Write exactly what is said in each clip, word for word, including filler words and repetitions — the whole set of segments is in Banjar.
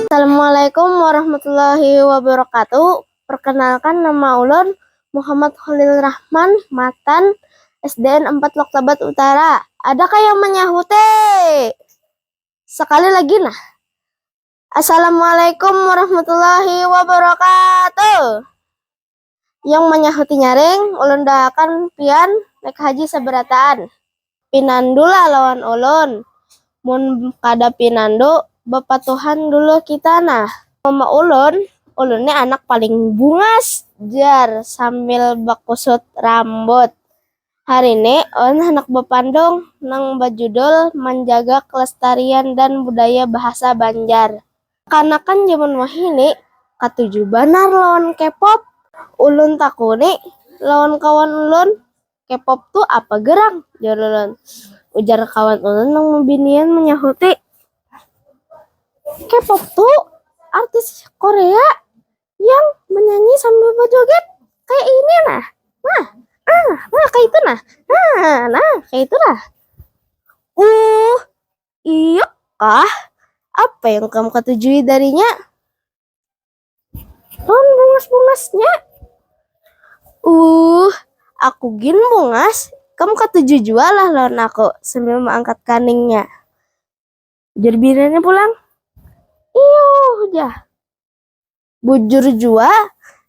Assalamualaikum warahmatullahi wabarakatuh. Perkenalkan, nama ulun Muhammad Khalil Rahman, matan S D N empat Loktabat Utara. Adakah yang menyahuti? Sekali lagi nah. Assalamualaikum warahmatullahi wabarakatuh. Yang menyahuti nyaring, ulun doakan pian naik haji sabarataan. Pinandulah lawan ulun. Mun kada pinandu, bapatuhan dulu kita nah. Mama ulun, ulun ni anak paling bungas, jar sambil bakusut rambut. Hari ni ulun handak bapandung nang bajudul Menjaga Kelestarian dan Budaya Bahasa Banjar. Kanakan jaman wahini katuju banar lawan K-pop. Ulun takuni lawan kawan ulun, "K-pop tu apa gerang?" jar ulun. Ujar kawan ulun nang bibinian manyahuti, "K-pop tu artis Korea yang menyanyi sambil berjoget kayak ini nah. Nah, ah, nah kayak itu nah. Nah, nah kayak itu nah." "Uh, iya kah? Apa yang kamu ketujui darinya?" "Lawan bungas-bungasnya." "Uh, aku gin bungas, kamu katuju jua lah lawan aku," sambil mengangkat kaningnya. Ujar biniannya pulang, "Iuh jah." "Bujur jua,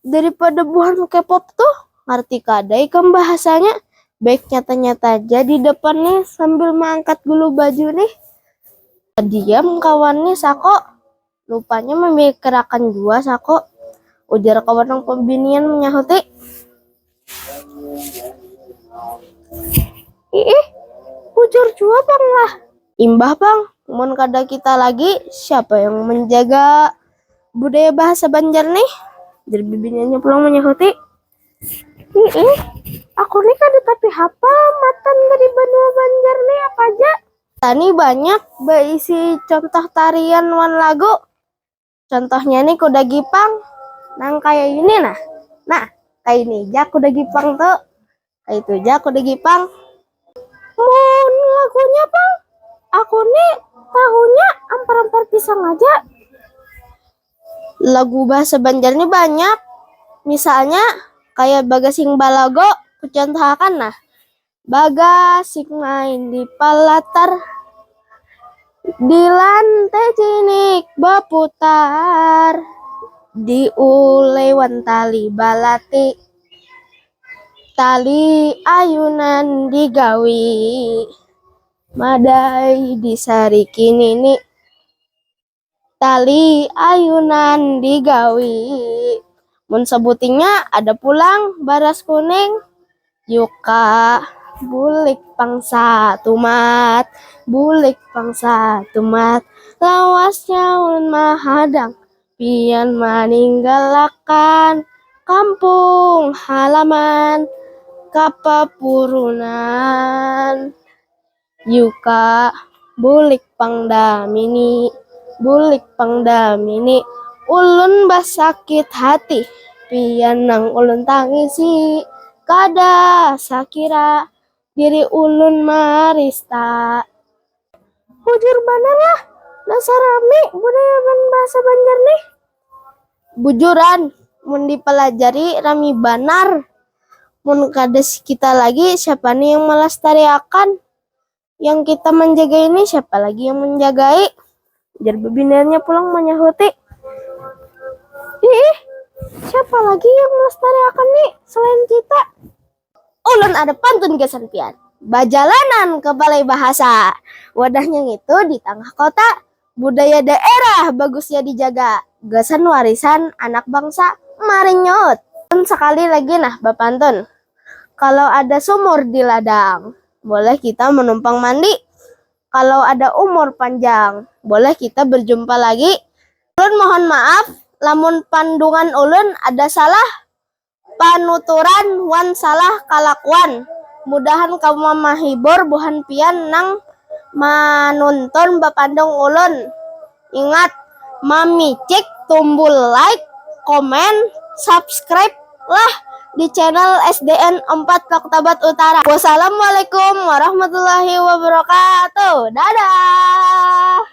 daripada buhan K-pop tuh, ngerti kada ikam bahasanya. Baik nyata-nyata aja di depan nih sambil mengangkat gulu baju nih." Diam kawan nih sako, lupanya memikirakan jua sako. Ujar kawan nang pembinian menyahuti, "Iih, bujur jua pang lah." "Imbah pang, mun kada kita lagi, siapa yang menjaga budaya bahasa Banjar nih?" Jar bibiniannya pulang menyahuti, "Iih, aku nih kada tapi hafal matan dari banua Banjar nih apa aja." Tani banyak berisi contoh tarian wan lagu. Contohnya nih kuda gipang. Nang kayak ini nah. Nah, kayak ini aja kuda gipang tuh. Kayak itu aja kuda gipang. Mun lagunya pang, aku nih tahunya ampar-ampar pisang aja. Lagu bahasa Banjar nih banyak. Misalnya kayak Bagasing Balago, kucontohakan nah. Bagasing main di palatar, di lantai cinik baputar, diulai wan tali balati, tali ayunan digawi, madai disariki nini. Tali ayunan digawi. Mun sabutingnya ada pulang baras kuning. Yuka, bulik pangsa tumat, bulik pangsa tumat. Lawasnya ulun mahadang, pian maninggalakan kampung halaman kapapurunan. Yuka, bulik pang damini, bulik pang damini. Ulun basakit hati, pian nang ulun tangisi. Kada sakira diri ulun marista. Bujur banar lah, dasar rami budaya dan bahasa Banjar nih. Bujuran, mun dipelajari rami banar. Mun kada kita lagi, siapa nih yang melestariakan? Yang kita menjaga ini, siapa lagi yang menjagai? Jar bibiniannya pulang menyahuti, "Ih, siapa lagi yang melestariakan nih selain kita?" Ulun ada pantun gasan pian. Bajalanan ke Balai Bahasa. Wadahnya ngitu di tangah kota. Budaya daerah bagusnya dijaga. Gasan warisan anak bangsa. Marinyut. Dan sekali lagi nah bapantun. Kalau ada sumur di ladang, boleh kita menumpang mandi. Kalau ada umur panjang, boleh kita berjumpa lagi. Ulun mohon maaf, lamun pandungan ulun ada salah panuturan wan salah kalakuan. Mudahan kawa mahibur buhan pian nang manuntun bapandung ulun. Ingat, mamicik tumbul like, komen, subscribe lah. di channel S D N empat Paktabat Utara. Wassalamualaikum warahmatullahi wabarakatuh. Dadah.